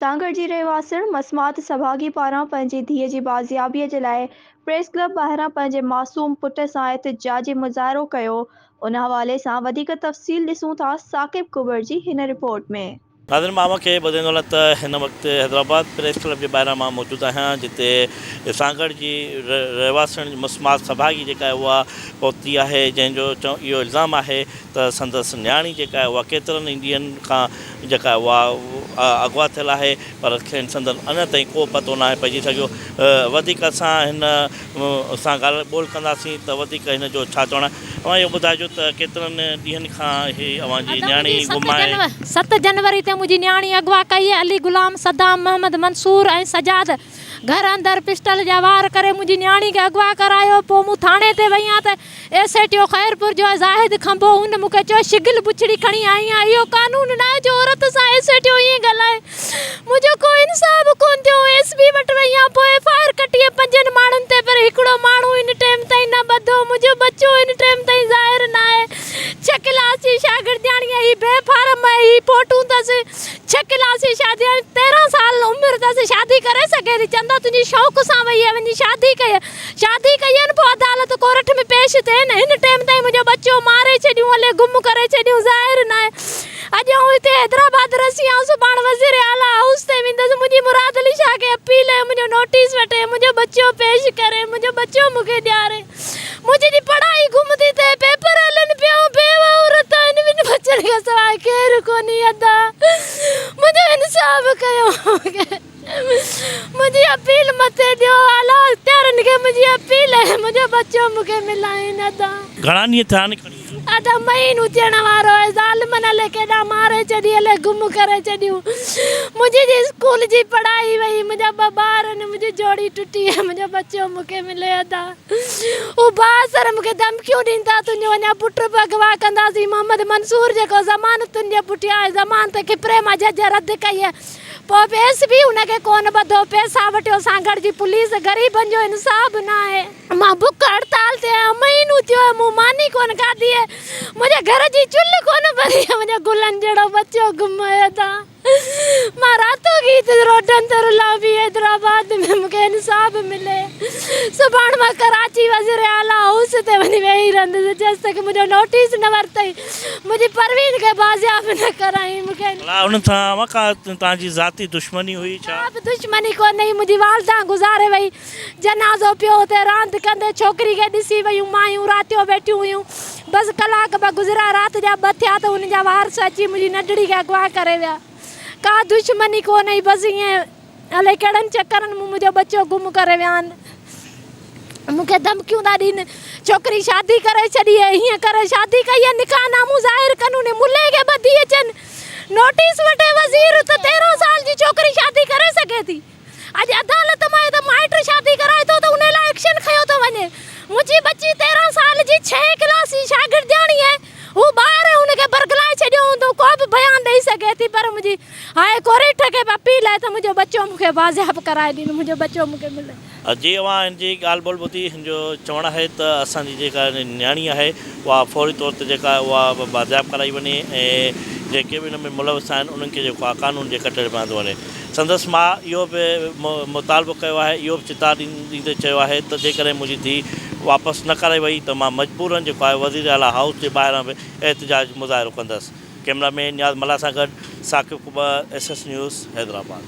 سانگهڙ جي رهواسڻ مسمات سڀاڳي پاران پنهنجي ڌيء جي بازيابي جي لاء پريس ڪلب ٻاهران پنهنجي معصوم پٽ سان احتجاجي مظاهرو ڪيو ان حوالي سان وڌيڪ تفصيل ڏسون ٿا ثاقب ڪٻر جي هن رپورٽ ۾. ناظرين مان اوهان کي ٻڌائيندو هلان ته هن وقت حيدرآباد پريس ڪلب جي ٻاهران مان موجود آهيان جتي سانگهڙ جي رهواسڻ مسمات سڀاڳي جيڪا آهي اها پهتي آهي جنهن جو اهو الزام آهي ته سندس نياڻي جيڪا آهي اها ڪيترن ئي ڏينهن کان جيڪا اها اغوا ٿيل آهي پر کين سندن اڃا تائين ڪو پتو ناهي پئجي سگهيو. وڌيڪ اسان هن سان ڳالهه ٻولهه ڪنداسين ته وڌيڪ هن جو ڇا چوڻ آهي. اوهان اهو ٻڌائجو ته ڪيترن ڏينهن کان هي اوهان جي ادا نياڻي منهنجي گم آهي. ست جنوري تي منهنجي نياڻي اغوا ڪئي علي غلام، صدام، محمد منصور ۽ سجاد گهر اندر پسٽل جا وار ڪري منهنجي نياڻي کي اغوا ڪرايو پوء مون ٿاڻي تي وئي آن ته ايس اي ٽي او خيرپور جو آهي زاهد کنڀو هن مون کي چيو شگل بڇڙي کڻي آئي آهين اهو قانون ناهي جو عورت سان ايس اي ٽي او ائين ڳالهائي منهنجو ڪو انصاف ڪونه ٿيو ايس پي وٽ وئي آهيان پوء ايف I R ڪٽي آهي پنجن ماڻهن تي پر هڪڙو ماڻهو هن ٽيم تائين نه ٻڌو منهنجو ٻچو هن ٽيم تائين ظاهر ناهي ڇهه ڪلاس جي شاگردياڻي آهي هي بي فارم آهي هي فوٽون اٿس ڇهه ڪلاس جي شادي 13 سال عمر اٿس شادي ڪري سگهي ٿي چوندا تنهنجي شوق سان وئي آهي وڃي شادي ڪئي شادي ڪئي نه پوء عدالت ڪورٽ ۾ پيش ٿئي نه هن ٽيم تائين منهنجو ٻچو ماري ڇڏيون الي گم ڪري ڇڏيون ظاهر ناهي اڄ آئون هتي حيدرآباد رسي آئون سڀاڻ وزير اعليٰ هائوس تي ويندس منهنجي مراد علي شاهه کي اپيل آهي منهنجو نوٽيس وٺي منهنجو ٻچو پيش ڪري منهنجو ٻچو مون کي ڏياري منهنجي جي پڙهائي گم ٿي ٿئي پيپر هلن پيا آئون بيوه عورت آهيان ٻن ٻچن کان سواء ڪير ڪونهي ادا منهنجو انصاف ڪيو مون کي. منهنجي اپيل مٿي ڏيو اعليٰ اختيارين کي منهنجي اپيل آهي منهنجو ٻچو مون کي ملائين ادا. گهڻا ڏينهن ٿيا آهن کڻي ويا. ادا مهينو ٿيڻ وارو آهي ظالمن الائي ڪيڏانهن ماري ڇڏي الائي گم ڪري ڇڏيون منهنجي جي اسڪول جي پڙهائي وئي منهنجا ٻه ٻار آهن منهنجي جوڙي ٽٽي آهي منهنجو ٻچو مون کي ملي ادا هو بااثر مون کي ڌمڪيون ڏين ٿا تنهنجو اڃا پٽ به اغوا ڪنداسين محمد منصور جيڪو ضمانتن جي پٺيان آهي ضمانت کپري مان جج رد ڪئي آهي پوء به ايس پي ان کي ڪونه ٻڌو، پئسا وٺيو سانگهڙ جي پوليس غريبن جو انصاف ناهي. مان بک هڙتال تي آهيان، مهينو ٿيو آهي مون ماني ڪونه کاڌي آهي، منهنجي گهر جي چلهه ڪونه ٻري آهي، منهنجو گلن جهڙو ٻچو گم آهي ادا. مان راتو گيت روڊن تي رلان پئي حيدرآباد ۾ مون کي انصاف ملي. سڀاڻ مان ڪراچي وزير اعليٰ هائوس تي وڃي ويهي رهندس جيستائين منهنجو نوٽيس نه ورتائين. منهنجي پروين کي بازياب نه ڪرائين مون کي. ڀلا انهن سان اوهان ڪا توهان جي ذاتي دشمني هئي ڇا؟ ڪا به دشمني ڪونه هئي منهنجي والده گذاري وئي جنازو پيو اتي راند ڪندي ڇوڪري کي ڏسي ويون مايون راتيو ويٺيون هيون بس ڪلاڪ ٻه گذريا رات جا ٻه ٿيا ته انهن جا وارث اچي منهنجي ننڍڙي کي اغوا ڪري ويا ڪا دشمني ڪونه هئي بس ائين الائي ڪهڙن چڪرن ۾ منهنجو ٻچو گم ڪري ويا آهن. مون کي ڌمڪيون ٿا ڏين. ڇوڪري شادي ڪري ڇڏي آهي، هيئن ڪري شادي ڪئي آهي، نڪاح نامون ظاهر ڪن، انهي ملي کي ٻڌي اچن. نوٽيس وٺي وزير ته 13 سال جي ڇوڪري شادي ڪري سگهي ٿي. اڄ عدالت مان ته مائٽ شادي ڪرائي ٿو ته انهي لاء ايڪشن کنيو ٿو وڃي. منهنجي ٻچي 13 سال جي ڇهين ڪلاس جي شاگردياڻي آهي. هو ٻار آهي ان کي برغلائي ڇڏيو هوندو ڪو به بيان ڏئي سگهي ٿي پر منهنجي هاء ڪورٽ کي به اپيل آهي ته منهنجو ٻچو مون کي بازياب ڪرائي ڏين منهنجو ٻچو مون کي ملي. جي اوهان هن جي ڳالهه ٻولهه ٻڌي هن جو چوڻ آهي ته اسان جي جيڪا نياڻي آهي اها فوري طور تي جيڪا اها بازياب ڪرائي وڃي ۽ جيڪي به ان ۾ ملوث آهن انهن کي جيڪو آهي قانون جي ڪٽهڙي ۾ آندو وڃي سندس ماء اهو به مطالبو ڪيو آهي اهو به چتاء ڏيندي چيو آهي ته جيڪڏهن منهنجي ڌيء واپس نه ڪرائي وئي ته مان مجبورن جيڪو آهي وزير اعليٰ هائوس جي ٻاهران به احتجاج مظاهرو ڪندس. ڪئميرا مين نياز ملاح سان گڏ Saqib Kubar, S S news, Hyderabad.